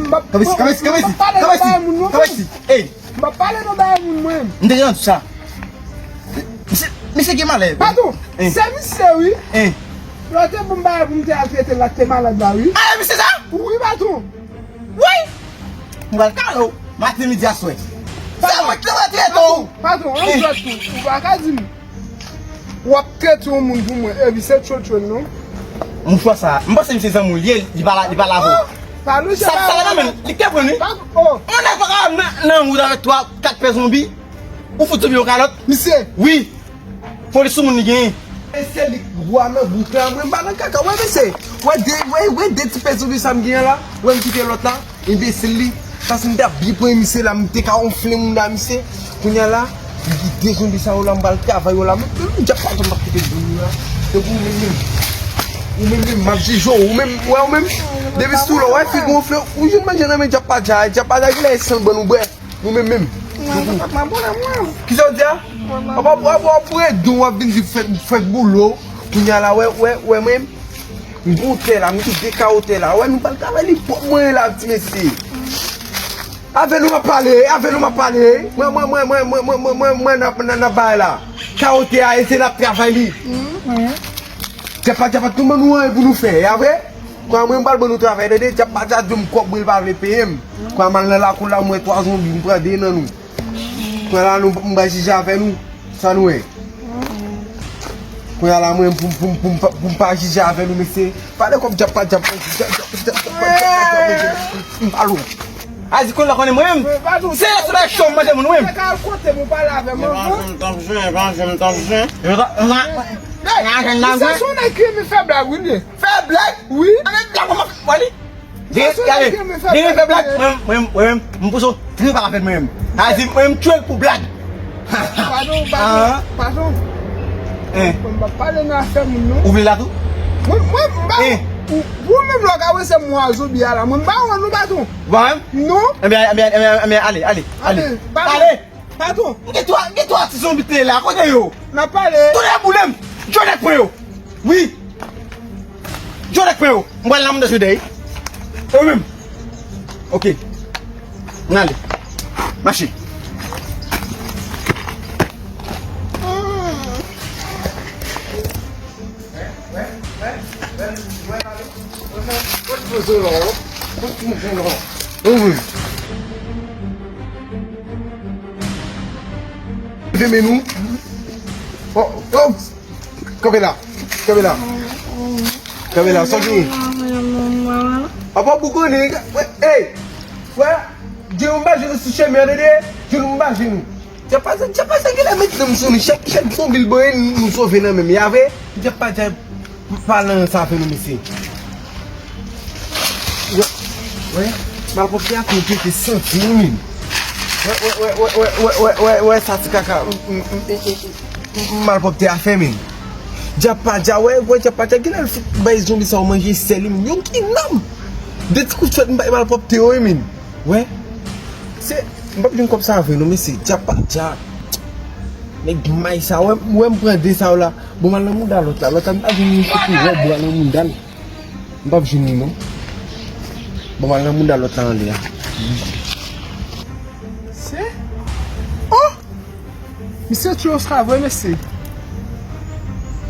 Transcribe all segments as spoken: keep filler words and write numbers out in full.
m p ap, kanpe isi, kanpe isi, kanpe isi, kanpe isi, kanpe isi. Ey, m p ap pale nan bagay moun, mwen. M te gen sa. Misye, misye gen malè. Patwon, se misye, wi. Lè w te ban m bagay pou m te al trete l la, te malad la, wi. A, misye sa? Wi, patwon. Wi. M pral kale w maten, midi, aswè. Se mwen ki te trete w. Patwon, yon jwèt tou. Ou pa ka di m w ap trete yon moun pou mwen, epi se tchotchon, non? Mouchwa sa, m panse misye zanmi w li ye, li pa la, li pa la avè w. Sa, sa la menm, li te pran li. Yon nèg pa ka nan, nan wout avèk twa, kat pè zonbi. Ou fout zonbi yon kalòt. Misye. Wi. Foli sou moun li genyen. E se li k wa nan bouk la, mwen m pa nan kaka. Wè mesye, wè de, wè, wè de ti pè zonbi sa m genyen la, wè m kite lòt la, enbesil li. Paske m t ap byen pran misye la, m te ka wonfle moun la misye. Kounye a la, m kite zonbi sa yo la, m pral travay yo la. Mwen, mwen, djab pa janm ap kite moun yo la. Depi ou menm menm, ou menm menm, m ap jije w, ou menm, wè ou menm. Depi sou lò, wè fig wonfle, ou jwenn manje nan men djab pa dja, djab pa dja, genlè e san l ban nou bwè. Nou menm menm. Mwen, mwen, mwen, mwen, mwen. Kisa w di a? Mwen, mwen, w ap, w ap, w ap pran don, w ap vin di fèk, fèk boulo. Kounye a la, wè, wè, wè, mwen, m gon tè la, m gen de kawo tè la. Wè, nou pral travay li pwòp mwen la, ti mesye. Avè nou m ap pale, avè nou m ap pale. Mwen, mwen, mwen, mwen, n ap, n ap, n ap bay la. Kawo tè a, e se n ap travay li. Djab pa, djab pa, tou ban nou anyen pou nou fè, a vre? Kwa mwen, m pral ban nou travay, tande, djab pa dja di m kòb mwen, l pa vle peye m. Kwa m al nan lakou la, m wè twa zonbi, m pran de nan nou. Kwa la, nou, m pa jije avè nou, sa nou wè. Kwa la, mwen, pou, pou, pou, pou, pou m pa jije avè nou, mesye, pale kòb djab pa djab, djab, djab, djab, djab, djab, djab, djab, alo. A di kounye la konnen mwen menm. Se lè solèy cho m manje moun wi. Mwen ka al kote m ou pale avè m anvan. Evanjil m t ap jwenn, evanjil m t ap jwenn. Misye se yon nèg ki renmen fè blag wi li ye. Fè blag? Wi. Ann blag mwen wè li. Misye se yon nèg ki renmen fè blag wi li ye. Mwen menm, mwen menm, m pouse yon trip avè l mwen menm. A di mwen menm tchwe l pou blag. Padon, padon, padon. Mwen pa pale nan afè moun non. Ou vle la tou? Mwen, mwen, m pa, ou, ou menm lè w ka wè se mwa zonbi a la, mwen m pa wè nou baton. Ou pa wè m? Non. Ebyen, ebyen, ebyen, ebyen, ale, ale, ale. Ale, ale. Patwon. M gen twa, m gen twa ti zonbi te la, kote yo? N ap pale. Tonnè boule m. Jodèk pran yo. Wi. Jodèk pran yo. M pral nan mouda jodèk. Yo menm. Ok. N ale. Mache. Fèmen nou. Oh, oh. Kanpe la. Kanpe la. Kanpe la. Sa w genyen? Apa pou konnen. Ey. Wè. Gen yon bagay sou chemen an, tande. Gen yon bagay nou. Djab pa sa, djab pa sa genlè met nanm sou nou. Chak, chak zonbi l ban nou, nou sove nan men m, ya vre? Djab pa djab pa nan sa fè nou, mesye. Wè, wè, malpwòpte a tou pete santi, wi, men. Wè, wè, wè, wè, wè, wè, wè, wè, sa ti kaka. M, m, m, m, m, m, malpwòpte a fè, men. Djab pa djab, wè, wè, djab pa djab, genlè l fout bay zonbi sa yo manje sèl, men. Yo ki nanm! De ti kout fwèt m bay malpwòpte yo, wi, men. Wè. Se, m p ap jwenn kòb sa vre non, mesye. Djab pa djab. Nèg may sa, wè, wè m pran de sa yo la. Bon, m al nan mouda lòt la. Lòt la, m pa jwenn yon kote wè bwa nan mouda l. M p ap jwenn li non. Bon, m al nan mouda lòt la anlè a. Se? Oh! Misye tchwe Oscar vre, mesye.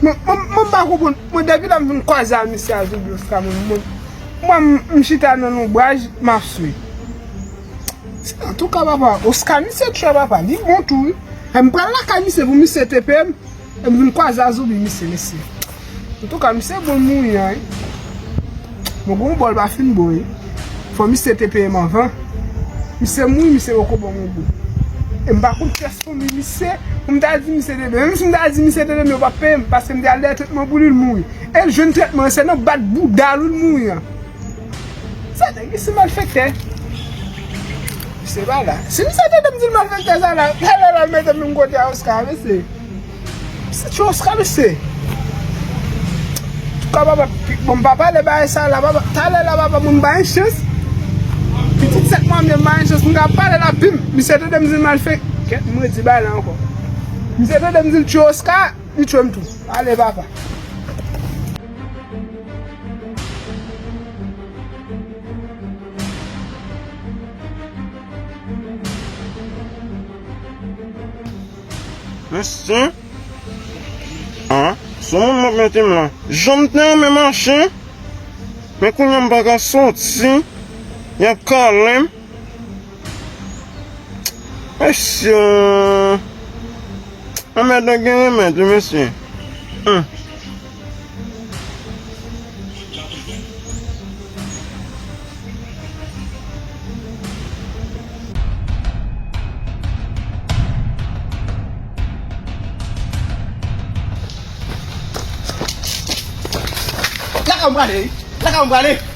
Mwen, mwen, mwen pa konprann. Mwen, depi lè m vin kwaze a misye a Zobi Oscar, mwen, mwen, mwen, m, m chita nan lonbraj, m ap swe. Antouka, papa, Oscar, misye tchwe, papa, li bon tou, wi. E m pral lakay misye pou misye te peye m, e m vin kwaze a Zobi, misye, mesye. Antouka, misye bon mouri an, wi. Mwen gon bò l pa fin bon, wi. Fò misye te peye m anvan. Misye mouri, misye poko ban m yon goud. E m pa konn pyès fanmi misye, pou m ta di misye te peye. Menm si m ta di misye te peye m, yo p ap peye m, paske m te al dèyè tretman pou li, l mouri. E l jwenn tretman, se nan bat bouda l wi l mouri an. Sa nèg isi malfektè. Misye pa la. Si misye tande m di l malfektè sa la, talè l al mete m menm kote a Oscar, mesye. Misye tchwe Oscar, mesye. Antouka, papa, bon, m pa pale bagay sa la, papa. Talè la, papa, moun ba yon chans. Pitit sèt mwa, m ba yon chans, m ka pale la, bim. Misye tande m di l malfektè. Kèt, m redi bagay la ankò. Misye tande m di l tchwe Oscar, li tchwe m tou. Ale, papa. Mesye. Ah, se yon moun m ap mete m la. Jan m te renmen mache, men kounye a m pa ka soti. Y ap kale m. Mesye. Anmèdan gen remèd wi, mesye. Hum. Lakay mwen prale, wi. Lakay mwen prale.